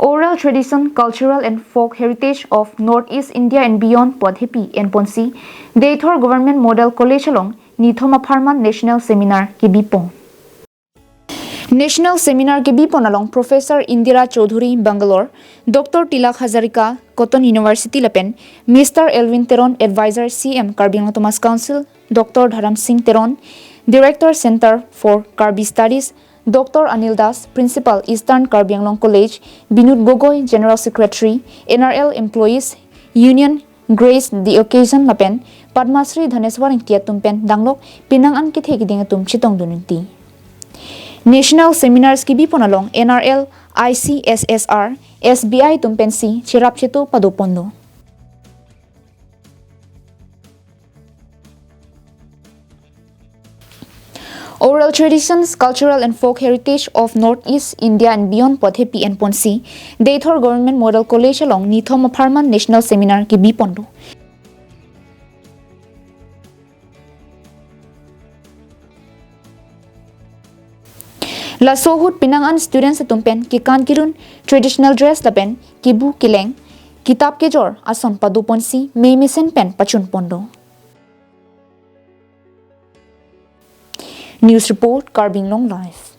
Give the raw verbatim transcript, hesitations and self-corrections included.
Oral tradition, cultural and folk heritage of Northeast India and beyond pu athepi enponsi Deithor Government Model College along nithom apharman national seminar kebipon. National seminar kebipon along Professor Indira Chowdhury, Bangalore, Doctor Tilak Hazarika, Cotton University lapen Mister Elwin Teron, Advisor C M Karbi Anglong Autonomous Council, Doctor Dharam Singh Teron, Director Center for Karbi Studies, Doctor Anil Das, Principal Eastern Karbi Anglong College, Binod Gogoi, General Secretary, N R L Employees Union, Grace the Occasion lapen Padma Shri Dhaneswar Engti atum pen danglok penang an kethe kiding atum chetongdun unti. National seminars kebipon along N R L, I C S S R, S B I atum pensi cherap cheto padoponlo. Oral traditions, cultural and folk heritage of Northeast India and beyond pu athepi enponsi Deithor Government Model College along nithom apharman national seminar kebiponlo. Laso ahut penang an students atum pen kekan kerun, traditional dress lapen kebu keleng, kitap kejor ason padoponsi mei mesen pen pachunponlo. News report, Karbi Anglong Live.